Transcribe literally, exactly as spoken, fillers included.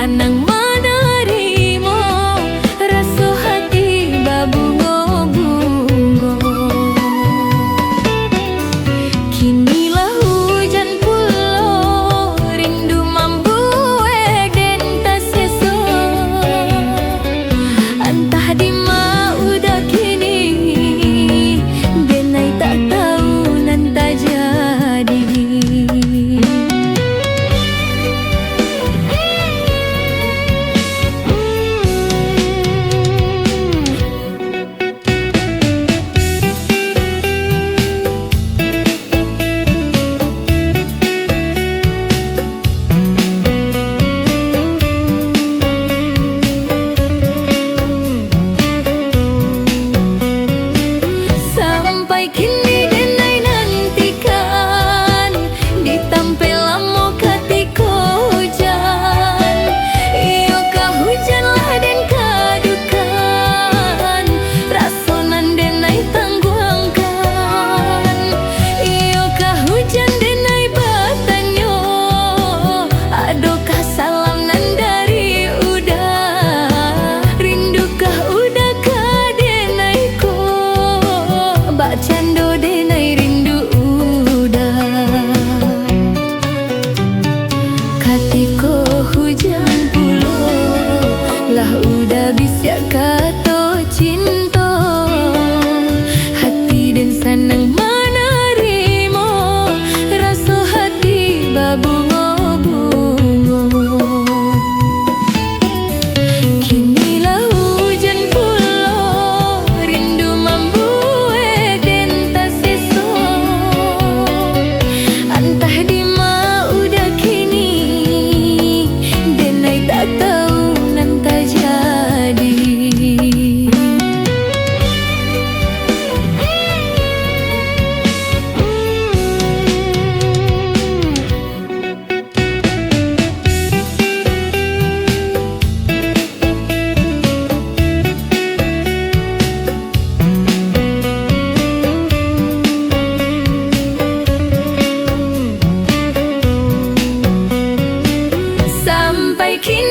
Sanang manarimo raso hati babungo-bungo. Kini lah hujan pulo, rindu mambuek den taseso. Antah dima uda kini, denai tak tau nan tajadi. Sampai kini denai nantikan, di tampek lamo katiko hujan. Iyo kah hujan lah den kadukan, raso nan denai tangguangkan. Iyo kah hujan denai batanyo, adokah salam nan dari uda? Rindukah uda ka denai ko, bakcando denai rindu uda? Katiko hujan pulo, lah uda bisiak kato cinto. Hati den sanang manarimo, raso hati babungo-bungo. Kini lah hujan pulo, rindu mambuek den taseso. Antah dima uda kini, denai tak tau nan tajadi. Sampai kini